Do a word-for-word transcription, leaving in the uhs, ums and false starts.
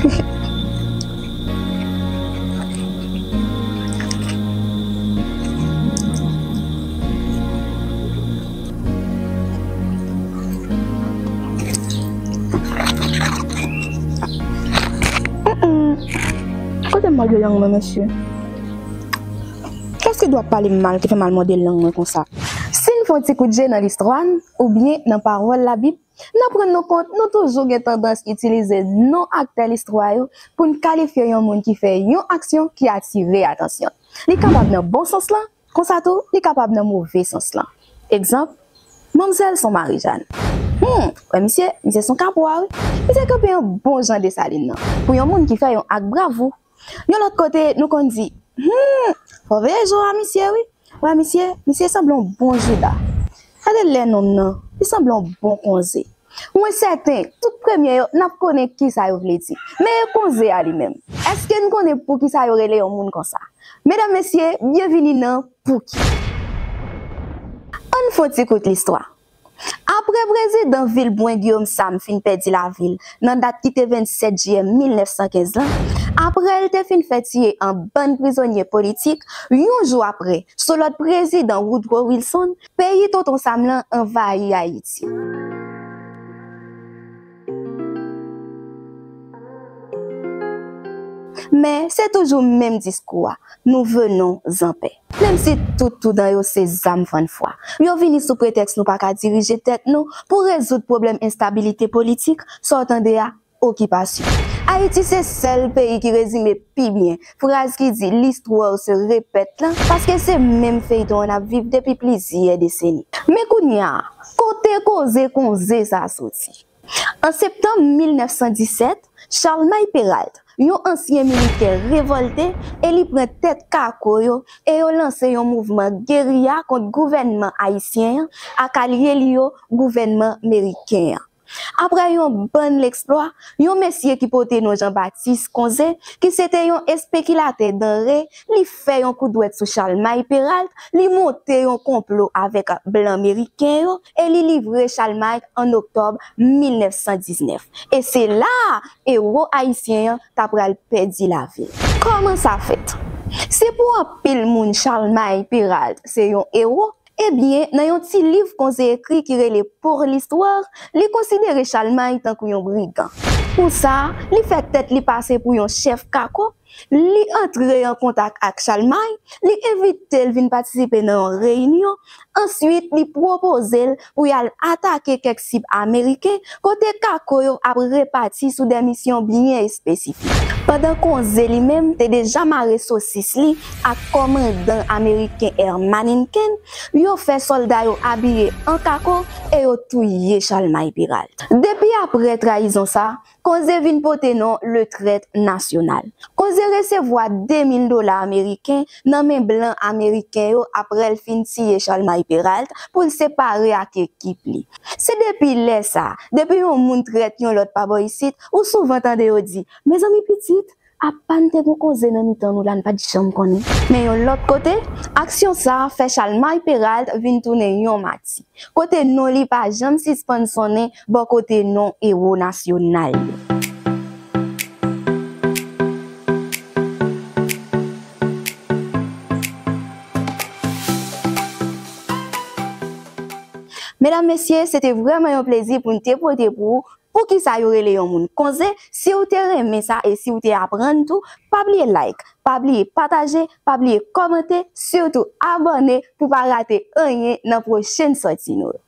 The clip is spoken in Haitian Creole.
Kote m pral jwe lang mwen, mesye? Kiyès ki dwe ap pale m mal, ki fè m al mòde lang mwen konsa? Si n fè yon ti kout je nan listwa n, oubyen nan pawòl Labib, n ap rann nou kont nou toujou gen tandans itilize non aktè listwa yo pou n kalifye yon moun ki fè yon aksyon ki atire atansyon. Li kapab nan bon sans lan, konsa tou, li kapab nan move sans lan. Egzanp, manmzèl s on Marijàn. Hmm, wè misye, misye s on kapwa, wi. Misye kanpe yon bon jan Desalin nan. Pou yon moun ki fè yon ak bravou. Yon lòt kote, nou konn di, hmm, fò veye je w a misye, wi. Wè misye, misye sanble yon bon jouda. Gade lè nonm nan, li sanble yon bon konze. Mwen sèten, tout premye yo, n ap konnen kisa yo vle di. Men e konze a li menm. Èske n konnen poukisa yo rele yon moun konsa? Medam, mesye, byenvini nan Pouki. Ann fè yon ti kout listwa. Apre prezidan Vilbrun Guillaume Sam fin pèdi lavi l nan dat ki te vennsèt jiyè mil nèf san kenz lan, apre l te fin fè tiye an bann prizonye politik, yon jou apre, sou lòd prezidan Woodrow Wilson, peyi tonton Sam lan anvayi Ayiti. Men, se toujou menm diskou a, nous venons en paix. Menm si tout toudan yo se zam fann fwa, yo vini sou pretèks nou pa ka dirije tèt nou pou rezoud pwoblèm enstabilite politik, sa w tande a, okipasyon. Ayiti se sèl peyi ki rezime pi byen fraz ki di l'histoire se répète lan, paske se menm feyton an n ap viv depi plizyè deseni. Men kounye a, kote koze konze sa a soti? An septanm mil nèf san disèt, Charlemagne Péralte, yon ansyen militè, revòlte e li pran tèt kako yo e yo lanse yon mouvman geriya kont gouvènman ayisyen an ak alye li yo, gouvènman meriken an. Apre yon bann leksplwa, yon mesye ki pote non Jean-Baptiste Konze, ki se te yon espekilatè danre, li fè yon kout dwèt sou Charlemagne Péralte, li monte yon konplo avèk blan meriken yo e li livre Charlemagne an oktòb mil nèf san diznèf. E se la a, ewo ayisyen an ta pral pèdi lavi l. Kòman sa fèt? Si pou anpil moun Charlemagne Péralte se yon ewo, ebyen, nan yon ti liv Konze ekri ki rele Pour l'histoire, li konsidere Charlemagne tankou yon brigan. Pou sa, li fè tèt li pase pou yon chèf kako, li antre an kontak ak Charlemagne, li envite l vin patisipe nan yon reyinyon, answit li pwopoze l pou y al atake kèk sib ameriken kote kako yo ap repati sou de misyon byen espesifik. Pandan Konze li menm te deja mare sosis li ak kòmandan ameriken Herman Lincoln, yo fè sòlda yo abiye an kako e yo touye Charlemagne Péralte. Depi apre trayizon sa, Konze vin pote non le traître national. Konze resevwa de mil dola ameriken nan men blan ameriken yo apre l fin tiye Charlemagne Péralte pou l separe ak ekip li. Se depi lè sa, depi yon moun trèt yon lòt pa bò isit, ou souvan tande yo di, mezanmi pitit, apa n te gon Konze nan mitan nou la, n pa t janm konnen. Men yon lòt kote, aksyon sa a fè Charlemagne Péralte vin tounen yon mati, kote non li pa janm sispann sonnen bò kote non ewo nasyonal yo. Medam, mesye, se te vrèman yon plezi pou n te pote pou ou poukisa yo rele yon moun Konze. Si w te renmen sa e si w te aprann tou, pa bliye like, pa bliye pataje, pa bliye kòmante, sitou abòne pou pa rate anyen nan pwochen sòti nou yo.